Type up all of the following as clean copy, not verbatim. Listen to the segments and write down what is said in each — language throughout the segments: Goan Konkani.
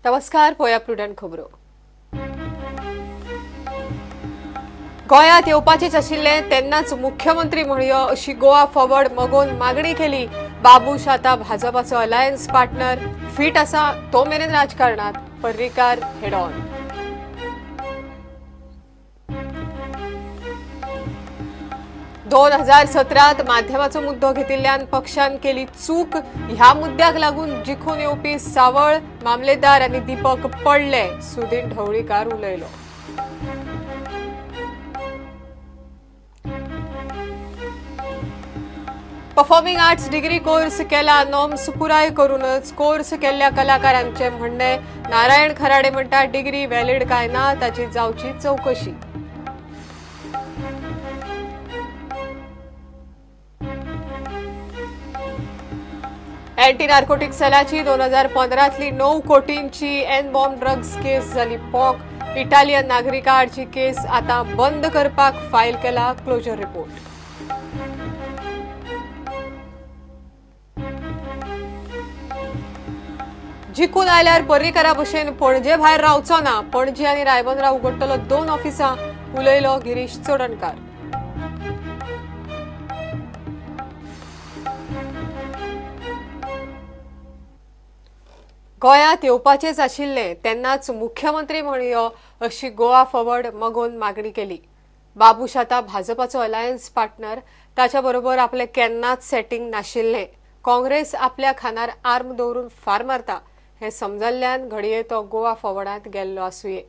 नमस्कार, पोया प्रुडंट खबरो। गोंयांत येवपाचेच आशिल्ले तेन्नाच मुख्यमंत्री म्हणयो अशी गोवा फॉरवर्ड मगोन मागणी केली। बाबूश आतां भाजपाचो अलायन्स पार्टनर फिट आसा तो मेरेन राजकारणात पर्रीकार हेड ऑन। दोन 2017 माध्यमाचो मुद्दो घेतिल्ल्यान पक्षान केली चूक। ह्या मुद्द्याक लागून जिखून येवपी सावळ मामलेदार आनी दीपक पडले, सुदीन ढवळीकार उलयलो। परफॉर्मिंग आर्ट्स डिग्री कोर्स केला, नॉर्म्स पुराय करूनच कोर्स केल्ल्या कलाकारांचे म्हणणे। नारायण खराडे म्हणटा डिग्री व्हॅलिड काय ना ताची जावची चौकशी। अँटी नार्कोटिक सेलाची 2015तली 9 कोटींची एन बॉम्ब ड्रग्स केस जाली पॉक। इटालियन नागरिका आडची केस आता बंद करपाक फायल केला क्लोजर रिपोर्ट। जिखून आयल्यार पर्रीकारा भशेन पणजे भायर रावचो ना। पणजी आनी रायबंदरा उगडटलो 2 ऑफिसां, उलयलो गिरीश चोडणकार। गोंयांत येवपाचेच आशिल्ले तेन्नाच मुख्यमंत्री म्हणयो अशी गोवा फॉरवर्ड मगोन मागणी केली। बाबूश आतां भाजपाचो अलायन्स पार्टनर, ताच्या बरोबर आपले केन्नाच सेटिंग नाशिल्लें। काँग्रेस आपल्या खानार आर्म दवरून फार मारता हें समजल्ल्यान घडये तो गोवा फॉरवर्डांत गेल्लो आसुये।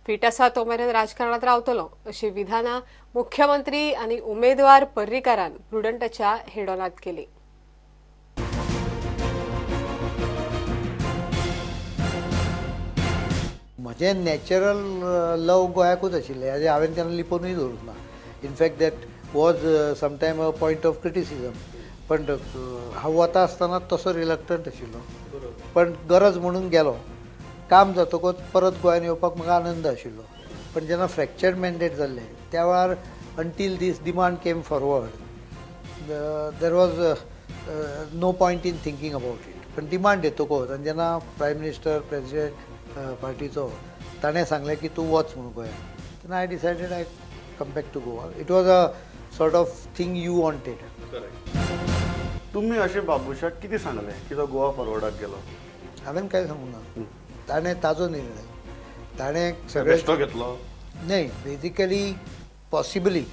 फिट आसा तो मेरेन राजकारणांत रावतलो अशी विधानां मुख्यमंत्री आनी उमेदवार पर्रीकारान प्रुडंटाच्या हेडॉनांत केली। म्हजें नॅचरल लव गोंयाकूच आशिल्लें, हाजें हांवें केन्ना लिपोवनूय दवरूंक ना। In fact that was sometime a point of criticism. पण हांव वता आसतना तसो रिलक्टंट आशिल्लो, पण गरज म्हणून गेलो। काम जातकच परत गोंयान येवपाक म्हाका आनंद आशिल्लो। पण जेन्ना फ्रॅक्चर्ड मॅन्डेट जाल्लें त्या वेळार until this demand came forward there was no point in thinking about it. पण डिमांड येतकच आनी जेन्ना प्रायम मिनिस्टर प्रेजिडेंट पार्टीचो ताणें सांगलें की तूं वच म्हणून गोंयांत, तेन्ना I decided I come back to Goa. It was a sort of thing you wanted. तुमी अशें बाबूशाक कितें सांगलें की तो गोवा फॉरवर्डाक गेलो? हांवें कांय सांगूंक ना, ताणें ताजो निर्णय, ताणें सगळें घेतलो न्हय। Basically possibly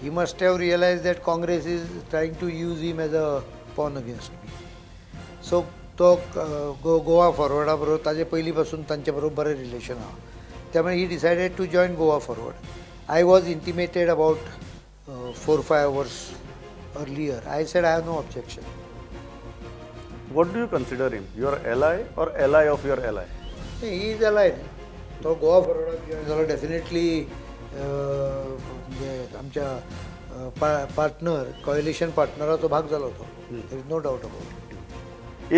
he must have realise that Congress is trying to use him as a pawn against me. So तो गोवा फॉरवर्डा बरोबर ताजे पयलीं पासून तांचे बरोबर बरें रिलेशन आहा, त्यामुळे he decided to join Goa Forward. I was intimated about 4-5 hours earlier. I said I have no objection. What do you consider him? Your ally or ally of your ally? He is ally. तो गोवा फॉरवर्डाक जॉयन जालो डेफिनेटली म्हणजे आमच्या पार्टनर कॉयलिशन पार्टनराचो भाग जालो तो, there is no doubt about it.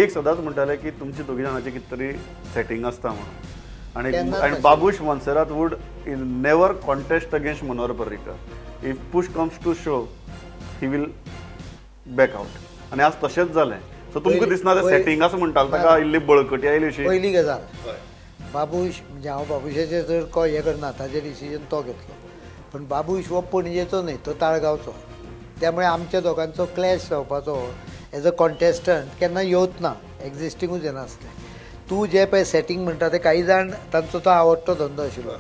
एक सदांच म्हणटाले की तुमची दोगी जाणांची कितें तरी सेटिंग आसता म्हणून, आनी Babush Monserrate would never contest against Manohar Parrikar. If push comes to shove he will back out. आनी आज तशेंच जालें। सो तुमकां दिसना तें सेटिंग आसा म्हणटाले ताका इल्ली बळकटी आयली अशी? पयली गजाल बाबूश म्हणजे हांव बाबूशाचेर चड हें करना, ताजें डिसिजन तो घेतलो। पण बाबूश हो पणजेचो न्हय, तो ताळगांवचो, त्यामुळे आमच्या दोगांचो क्लॅश जावपाचो एज अ कॉन्टेस्टंट केन्ना येवच ना, एग्जिस्टिंगूच येनासलें। तूं जें पळय सेटिंग म्हणटा ते काही जाण तांचो तो आवडटो धंदो आशिल्लो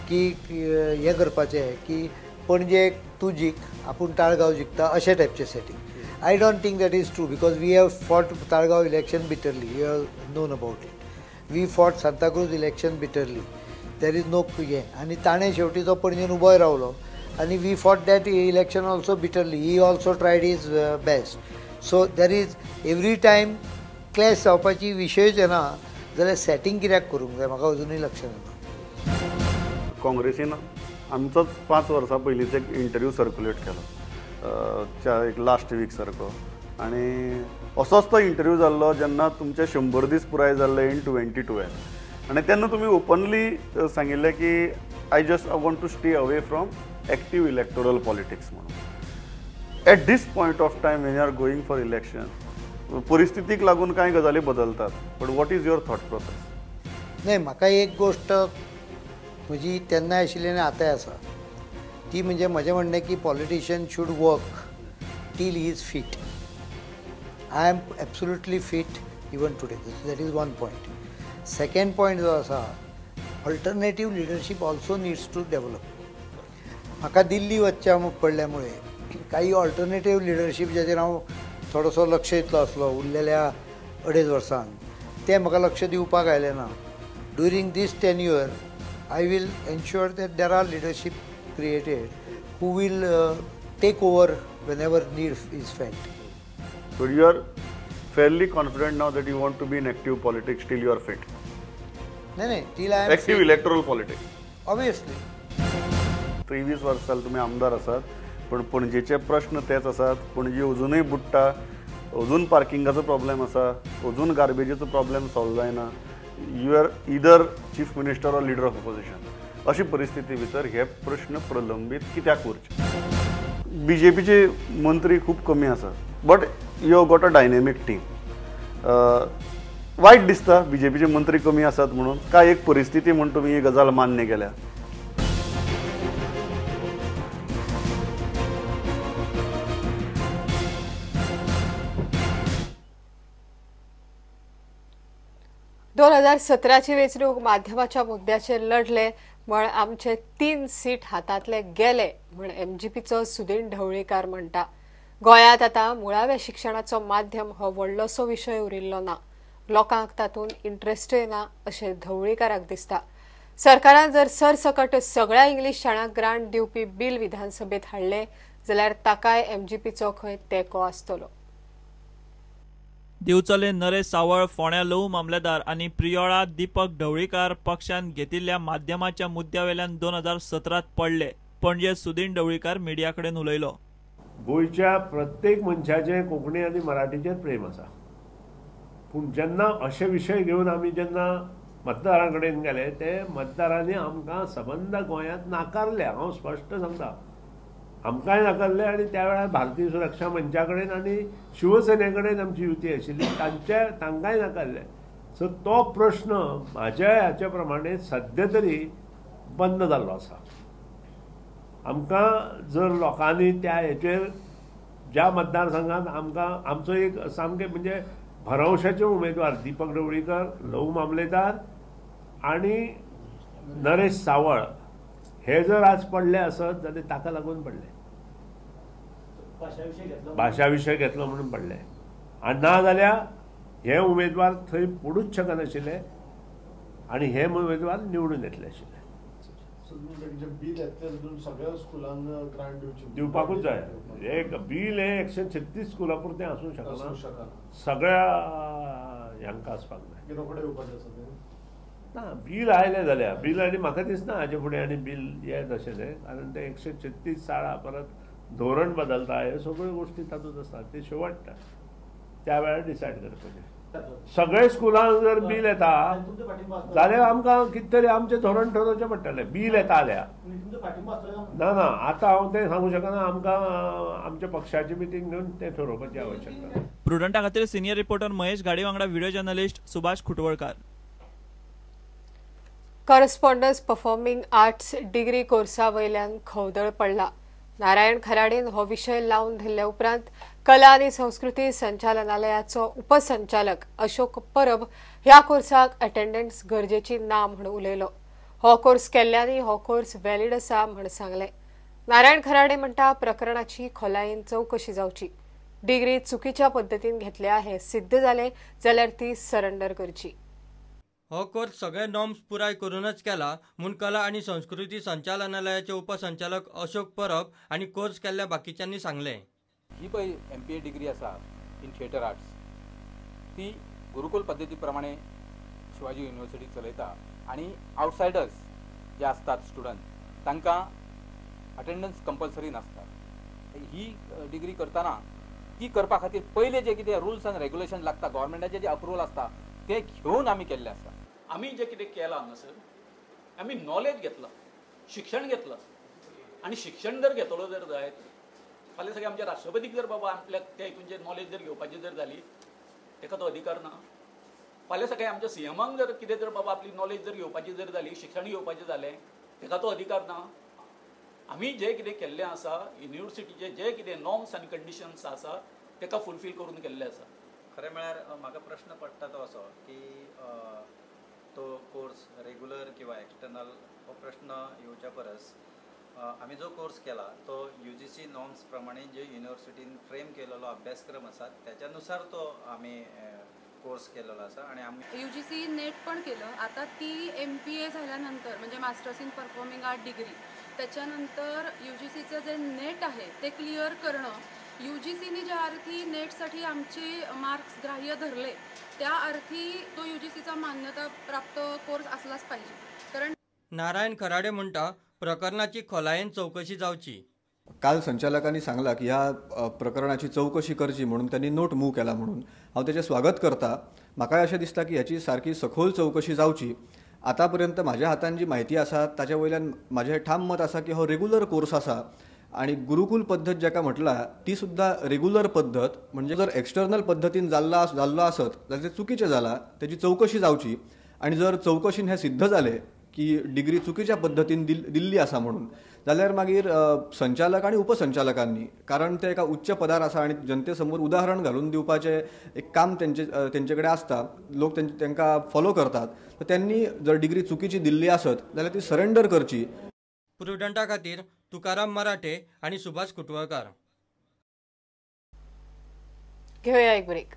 की हें करपाचें की पणजे तूं जीक आपूण ताळगांव जिखता अशे टायपचें setting. I don't think that is true because we have fought Taleigao election bitterly, you have known about it. We fought Santacruz election bitterly, there is no हें। आनी ताणें शेवटी तो पणजेन उबोय रावलो आनी we fought that election also bitterly, he also tried his best. So there is every time clash जावपाची विशयूच येना जाल्यार सेटिंग कित्याक करूंक जाय म्हाका अजुनूय लक्षात येना। काँग्रेसीन आमचोच 5 वर्सां पयलींचो एक इंटरव्यू सर्क्युलेट केलो एक लास्ट वीक सारको, आनी असोच तो इंटरव्यू जाल्लो जेन्ना तुमचे 100 दीस पुराय जाल्ले इन 2012, आनी तेन्ना तुमी ओपनली सांगिल्लें की I just I want to stay away from active electoral politics म्हणून। At this point of time when you are going for election, परिस्थितीक लागून कांय गजाली बदलतात, but what is your thought process? न्हय, म्हाका एक गोश्ट म्हजी तेन्नाय आशिल्ली आनी आतांय आसा, ती म्हणजे म्हजें म्हणणें की politician should work till he is fit. I am absolutely fit even today. That is one point. Second point जो आसा, alternative leadership also needs to develop. म्हाका दिल्ली वचच्या पडल्या मुळे काही ऑल्टरनेटीव लिडरशीप जाचेर हांव थोडोसो लक्ष दितलो आसलो उरलेल्या 2.5 वर्सांक, तें म्हाका लक्ष दिवपाक आयलें ना. During this tenure I will ensure that there are leadership created who will take over whenever need is felt. So you are fairly confident now that you want to be in active politics till you are fit? नाही, till I am active electoral politics. Obviously. 23 वर्सां जाली तुमी आमदार आसात, पण पणजेचे प्रश्न तेच आसात. पणजी अजूनय बुडटा, अजून पार्किंगाचो प्रॉब्लेम आसा, अजून गार्बेजीचो प्रॉब्लेम सॉल्व जायना. You are either chief minister or leader of opposition. अशी परिस्थिती भितर हे प्रश्न प्रलंबीत कित्याक उरचे? बीजेपीचे मंत्री खूब कमी आसात, but you have got a dynamic team. वायट दिसता बीजेपीचे मंत्री कमी आसात म्हणून, काय एक परिस्थिती म्हूण तुमी ही गजाल मान्य केल्या? दोन 2017ची वेंचणूक माध्यमाच्या मुद्द्याचेर लढले म्हण आमचे 3 सीट हातांतले गेले म्हण एमजीपीचो सुदीन ढवळीकार म्हणटा. गोंयांत आतां मुळाव्या शिक्षणाचो माध्यम हो व्हडलोसो विशय उरिल्लो ना, लोकांक तातूंत इंट्रस्टय ना अशें ढवळीकाराक दिसता. सरकारान जर सरसकट सगळ्या इंग्लीश शाळांक ग्रांट दिवपी बील विधानसभेत हाडलें जाल्यार ताकाय एमजीपीचो खंय तेंको आसतलो. दिवचले नरेश सावळ, फोंड्या लहू मामलेदार आनी प्रियोळा दीपक ढवळीकार पक्षान घेतिल्ल्या माध्यमाच्या मुद्द्यावेल्यान 2017 पडले. पणजे सुदीन ढवळीकार मिडिया कडेन उलयलो. गोंयच्या प्रत्येक मनशाचें कोंकणी आनी मराठीचेर प्रेम आसा, पूण जेन्ना अशे विशय घेवन आमी जेन्ना मतदारां कडेन गेले ते मतदारांनी आमकां सबंद गोंयांत नाकारले. हांव स्पश्ट सांगता, आमकांय नाकारले आनी त्या वेळार भारतीय सुरक्षा मंचा कडेन आनी शिवसेने कडेन आमची युती आशिल्ली, तांकांय नाकारले. सो तो प्रश्न म्हाज्या हाच्या प्रमाणे सद्या तरी बंद जाल्लो आसा. आमकां जर लोकांनी त्या हेचेर ज्या मतदारसंघात आमकां आमचो एक सामकें म्हणजे भरवशाचे उमेदवार दीपक ढवळीकर, लहू मामलेदार आनी नरेश सावळ हे जर आज पडले आसत जाल्यार ताका लागून पडले, भाशा विशय घेतलो म्हणून पडले. आनी ना जाल्यार हे उमेदवार थंय पडूच शकनाशिल्ले आनी हे उमेदवार निवडून येतले आशिल्ले. दिवपाकूच जाय. एक बील हें 136 स्कुलां पुरतें आसूंक शकना, सगळ्या हांकां आसपाक जाय. ना बील आयलें जाल्यार बील, आनी म्हाका दिसना हाजे फुडें आनी बील येत अशें तें, कारण ते 136 शाळा परत धोरण बदलता, ह्यो सगळ्यो गोश्टी तातूंत आसता. ते शेवट त्या वेळार डिसायड करपाचें. सगळे स्कुलांक जर बील येता जाल्यार आमकां कितें तरी आमचें धोरण ठरोवचें पडटलें. बील येता जाल्यार ना ना आतां हांव तें सांगूंक शकना, आमकां आमच्या पक्षाची मिटींग घेवन तें ठरोवपाची आवश्यकता. प्रुडंटा खातीर सिनियर रिपोर्टर महेश गाडी वांगडा video journalist Subhash Khutwalkar. Correspondence performing arts degree कोर्सा वयल्यान खवदळ पडला. नारायण खराडेन हो विशय लावन धरल्या उपरांत कला आनी संस्कृती संचालनालयाचो उपसंचालक अशोक परब ह्या कोर्साक अटेंडन्स गरजेची ना म्हूण उलयलो. हो कोर्स केल्ल्यांनी हो कोर्स व्हॅलिड आसा म्हूण सांगलें. नारायण खराडे म्हणटा प्रकरणाची खोलायेन चवकशी जावची. डिग्री चुकीच्या पद्दतीन घेतल्या हें सिद्ध जालें जाल्यार ती सरेंडर करची. हो कोर्स सगळे नॉर्म्स पुराय करूनच केला म्हूण कला आनी संस्कृती संचालनालयाचे उपसंचालक अशोक परब आनी कोर्स केल्ल्या बाकीच्यांनी सांगलें. ही पळय MPA degree आसा इन थिएटर आर्ट्स, ती गुरुकुल पद्दती प्रमाणे शिवाजी युनिवर्सिटी चलयता आनी आवटसायडर्स जे आसतात स्टुडंट तांकां अटेंडन्स कंपल्सरी नासता. ही डिग्री करतना ती करपा खातीर पयले जे कितें रुल्स आनी रेगुलेशन लागता, गव्हर्मेंटाचे जे अप्रुवल आसता ते घेवन आमी केल्ले आसा. आमी जे कितें केलां हांगासर, आमी नॉलेज घेतलां, शिक्षण घेतलां आनी शिक्षण जर घेतलो जर जायत फाल्यां सगळें आमच्या राष्ट्रपतीक जर बाबा आपल्याक त्या हितून जे नॉलेज जर घेवपाची जर जाली ताका तो अधिकार ना. फाल्यां सकाळीं आमच्या सीएमाक जर कितें जर बाबा आपली नॉलेज जर घेवपाची जर जाली, शिक्षण घेवपाचें जालें, ताका तो अधिकार ना. आमी जें कितें केल्लें आसा, युनिवर्सिटीचे जे कितें नॉर्म्स आनी कंडिशन्स आसा ताका फुलफील करून केल्लें आसा. खरें म्हळ्यार म्हाका प्रश्न पडटा तो असो की तो कोर्स रेगुलर किंवा एक्सटर्नल हो प्रश्न येवच्या परस आमी जो कोर्स केला तो UGC norms प्रमाणे जे युनिवर्सिटीन फ्रेम केलेलो अभ्यासक्रम आसा त्याच्यानुसार तो आमी कोर्स केलेलो आसा. आणि आमी UGC net पण केलं. आता ती MPA झाल्यानंतर म्हणजे masters in performing art degree, त्याच्यानंतर UGCचं जे नेट आहे ते क्लिअर करणं, UGCने ज्या अर्थी नेटसाठी आमचे मार्क्स ग्राह्य धरले त्या अर्थी तो UGCचा मान्यता प्राप्त कोर्स असलाच पाहिजे. कारण नारायण खराडे म्हणटा प्रकरणाची खोलायेन चवकशी जावची. काल संचालकांनी सांगला की ह्या प्रकरणाची चवकशी करची म्हणून त्यांनी नोट मूव केला, म्हणून हांव तेचें स्वागत करता. म्हाकाय अशें दिसता की ह्याची सारकी सखोल चवकशी जावची. आतापर्यंत म्हाज्या हातान जी म्हायती आसा ताच्या वयल्यान म्हाजें ठाम मत आसा की हो रेगुलर कोर्स आसा आनी गुरुकुल पद्दत जाका म्हटला ती सुद्दां रेगुलर पद्दत, म्हणजे जर एक्सटर्नल पद्दतीन जाल्लो आसत जाल्यार तें चुकीचें जालां, तेजी चवकशी जावची. आनी जर चवकशीन हें सिद्ध जालें की डिग्री चुकीच्या पद्दतीन दिल्ली आसा म्हणून, जाल्यार मागीर संचालक आनी उपसंचालकांनी, कारण ते एका उच्च पदार आसा आनी जनते समोर उदाहरण घालून दिवपाचें एक काम तेंचे कडेन आसता, लोक तांकां फॉलो करतात, तर त्यांनी जर डिग्री चुकीची दिल्ली आसत जाल्यार ती सरेंडर करची. प्रुडंटा खातीर तुकाराम मराठे आनी सुभाष कुटवळकार. घेऊया एक ब्रेक.